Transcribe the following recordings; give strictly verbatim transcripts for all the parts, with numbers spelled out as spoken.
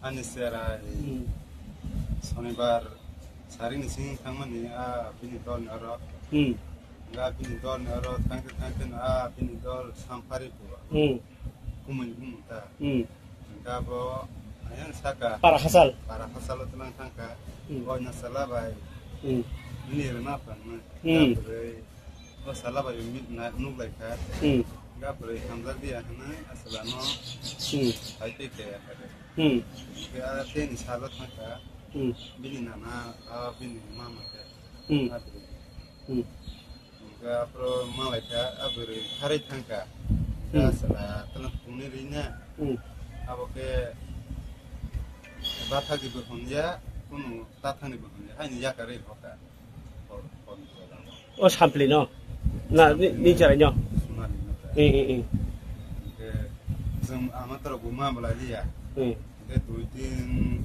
Ani chera Hmm. Sonibar sarini simi thangmani a bini dol ni oro. Hmm. Ga bini dol ni oro thangte thangte no a bini dol Samphari bo. Hmm. Kumui kumui ta. Hmm. Ga bo ayang saka. Para Hasal. Para Hasal o tlang thangka. Hmm. Boina sala bai. Hmm. Ni rema pang. Hmm. Ga bwrwi. O sala bai mi-, na-, nuk lai kha. Hmm. Ga bwrwi hamjak dia hwnwi a chwla no Hmm. hai twi khe. Hmm. Khe a tei ni salo thang kha. Hmm. Bini nana, a bini mama khe. Hmm. A bwrwi. Hmm. Ga pro ma lai kha, a bwrwi kharwi thang kha. Ga Hmm. chwla tala phungnwi rwi na. Hmm. Abo khe bathak di bo hwn ya, kunu tathang di bo hwn ya. Haini yakarwi rw kha. O Sampli no? Na, ni, ni chara no? Sumali no ta. Eh, eh, eh. Ke, jeng ama toro buma bala liya. Eh. Ke dui din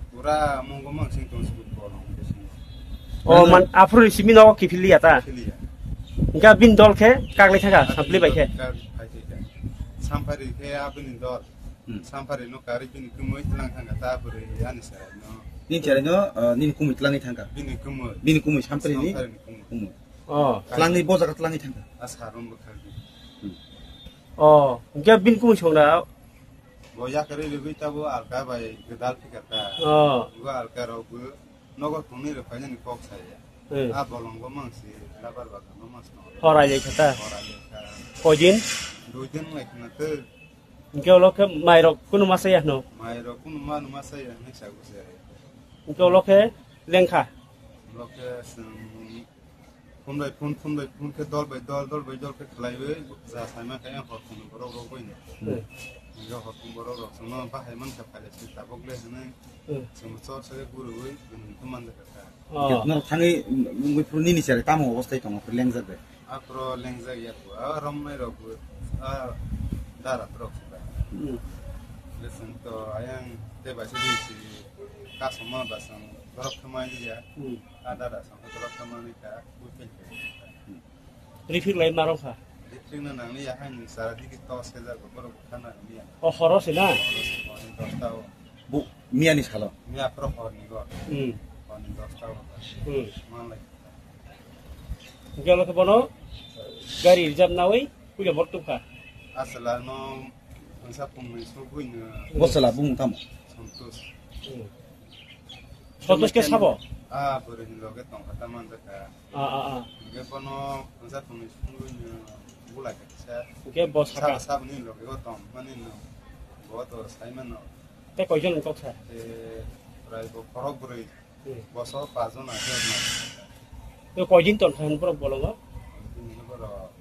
pura mongo mang sing tong sibuk bolong ke sing. O, man, aphuru simi no kiphil liya ta? Kiphil liya. Hingke bin dol khe kaglai thaka, Sampli bai khe? Kag-, bai khe khe. Sampari khe abini dol. Hmm. Sampari no kari bini kumui tlang thangka ta bwrwi ani chara no. Ni chara no, ah, nini kumui tlangwi thangka? Bini kumui. Bini kumui Sampari ni? Sampari ni kumui. Kumui. Oh. Tlangwi bo jaga tlangwi thangka? A sarum bo khardi. Hmm. Oh, hingke bini kumui songra? Bo yakari rigwi tabo alka bai gwdal phika ta. Oh. Bo alka rok bo nogo thungni rok phainani kok saya. Hmm. A bolong bo mang si labar bagan bo mang si. Horai lai kha ta? Horai lai kha. Koi din? Dui din lai khna te. Hingke ulo khe mairok kunu masa ya hwno? Mairok kunu ma, numa saya, hinwi sago se. Hingke ulo khe lengkha? Ulo khe chwng phun bai phun, phun bai phun khe dol bai dol, dol bai dol khe khlaiwi ja saima khe hor phung borok rok bai no. Hmm. Hingke hor phung borok rok chwngno bahai mankha phaile se tabok le hinwi Hmm. chwngno chor se guriwi bini khe manjakha kha. Oh. Norok thangwi wngwi phuru nini chari tamo obostai tongo phuru lengjak bai? Aphuru lengjak ya phuru, a romnai rok bo, a dara rok se bai. Hmm. Lesson to ayang te bai se din si kasoma ba sang borok thumai ya. Hmm. A dara sang borok thumani ka, bu kel kel. Hmm. Rifik lai marong kha. Rifik na nangni ya hai ni sara digi to se jak borok khana ni ya. O horo se na? Horo se, horo ni dosta o. Bu, miya ni salo? Miya pro hor ni go. Hmm. Hor ni dosta o. Hmm. Man lai. Hingke ulo khe bono gari reserve nawi puila bor tubkha. Aswla no pungsa pungni sugwi no. Bo chwla bumung tamo? Santosh. Hmm. Santosh khe sabo? Ah, bwrwi ni loge tongkha ta manjakha. Ah, ah, ah. Hingke bono pungsa pungni sugwi no bulai kha kisa. Hingke bo saka? Sabo, saboni loge o tong mani no. Bo to sai mano. Tei koijon wng kok sa? Tei prai bo khorok bwrwi. Hmm. Boso pajon a khe ma. Tei koijon ton kha hwn borok bolongo? Bini borok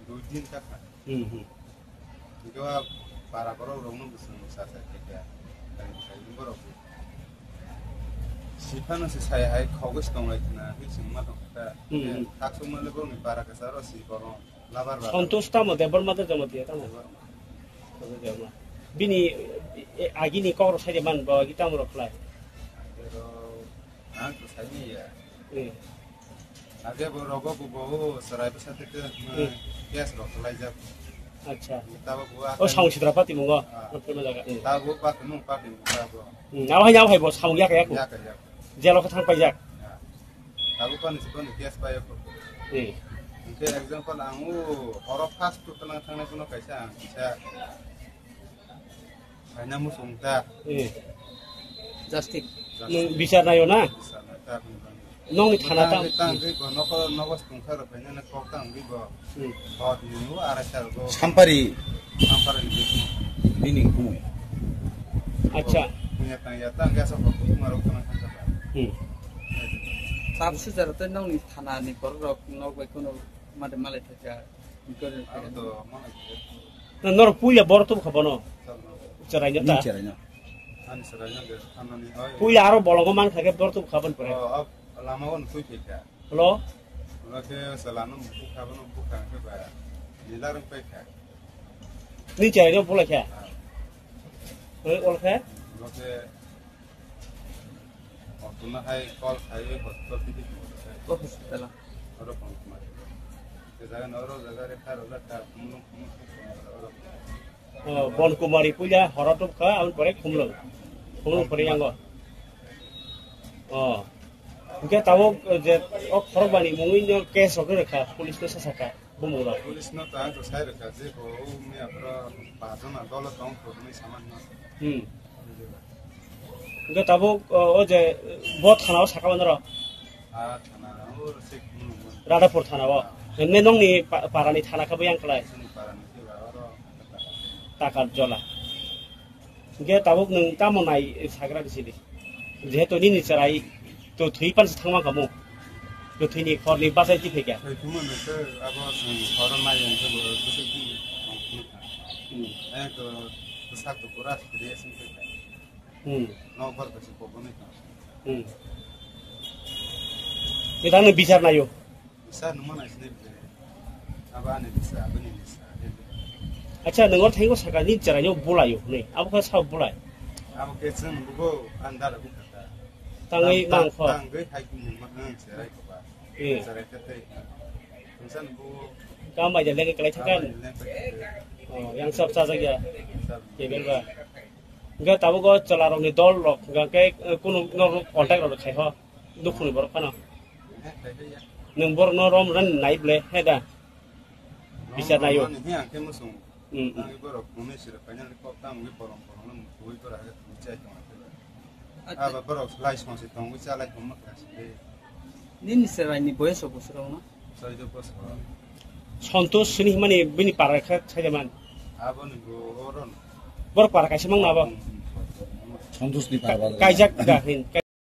dui din ta kha. Hmm, hmm. Hingke wa para borok rok no bwswng sa sa khe khe. Tei sai borok. Siphano se sai hai khogwi se tong lai khna, hwi se ma tong kha. Hmm, hmm. Thak sukma le borok ni para kwcharo si borok. Labar ba. Santosh tamo Debbarma de Jamatia tamo? Debbarma. Tamo Debbarma. Bini, e, agini kok rok sai de man bo agi tamo rok khlai? Age rok, ang to sai ni ya. Eh. Age bo rogo bo bo o sarai bwsa te te, eh, gas rok khlai jak. Acha. Tabo bo o akani Samung Sitra pati mungo. Ah. Rok khlai ma jaga. Eh. Tabo pati mung pati mung tabo. Hmm, abo hai, abo hai bo samung yak yak. Yak yak. Jelo khe thang paijak. Ya. Tabuk pani se pani gas pai ko. Eh. Hingke example ang o horo first to tana thangnai kono kaisa ang kisa. Kaina musung ta. Eh. Justice. Justice. Nwng bichar nayo na? Bichar nai ta. Nwng ni thana ta. Tang, tang, tang, bo noko, noko sung kha rok kaina na kok tang, bo. Hmm. Hor ni o arai sar go. Sampari. Sampari ni bini. Bini kumui. Acha. Punya tang ya tang ya sa ko kuma rok tang tang tang. Hmm. Sab se jara te nong ni thana ni borok rok nok bai kono made malai thaka. Abo to malai thaka. Na norok puya borok to kha bono. Sab no. Cherai no ta. Ni cherai no. Ani chwraino de thanani oi. Puila aro bolongo man kha khe dor tub kha boni pore. Oh, oh, lama o nukui phi kha. Hello? Ola khe chwla no bukha, bono bukha khe ba nila rwng pai kha. Ni chwraino bulai kha? Ah. Oi, ol khe? Ola khe Hotuna hai call khai hospital tiki tiki. O hospital. Oro phone kumari. Ke jaga na oro jaga re kar ola kar kumulung kumulung kumulung oro. Oh, Bon Kumari puila horo tub kha, aboni pore Khumlung. Khumlung pore yango. Oh. Hingke tabuk, eh, je o khorokbani mungwi no case rok rwkha, police no sasakha, bumung rok. Police no ta to sai rwkha, je bo o miya bro ba jona dolo tong ko ni saman no. Hmm. Hingke tabuk, o, o je, bo thana o saka mano ro? Ah, thana, o, se, hmm, hmm. Radhapur thana o. Ah. Himne nongni pa-, parani thana khe bo yang khlai? Chini parani khe ba oro. Takar jola. Hingke tabuk nwng tamo nai sagra di sidi? Jehetu nini chwrai to thwi pansa thangma kamo. To thwini khorni bachai ti phaikha. Thwi thumano se abo chwng horo nai ang khe bo bwswk di tong phunukha. Hmm. Ayang to bwsak to pura sidi aswk khe. Hmm. Nokbar kaisa kokoni tong. Hmm. Kwthangni bichar naio. Bichar nungma naisini bichar. Abo ani bichar, aboni bichar. Acha, nang or thango saka ni chwraino bulaio hwnwi. Abo khe sao bulai? Abo khe chwng bugo andar bukhata. Tangwi Tang-, mangkho. Tangwi hai nungma hwn chwrai koba. Eh. Chwrai khe tei. Tungsa nungbo. Kam bai jaleng kalai thakan. Kam bai jaleng kalai thakan. Oh, yang sab chajak ya. Sab. Tebel ba. Hingke tabuk o chwla rokni dol rok hingke, eh, kunu norok contact rok khai ho, dukhuni borok phano. Nwng borok no rom ran nai ble, he da? Bichar naio. Rom rom ni he ang khe muchung. Hmm, hmm. Ang borok phone ni sira final kok tam ngi borom borom no mutui bora he tui chai tong. Acha. Aba borok lai song se tong, wi cha lai tong ma kha se. Nini chwraini boyes rok bwswk rok no? Chwraini boyes rok. Santosh sini himani bini para kha thaijaman. Aboni bo oron. Bor para kaisa mang na abo. Hmm, hmm. Santosh ni para ba. Kaijak da hin.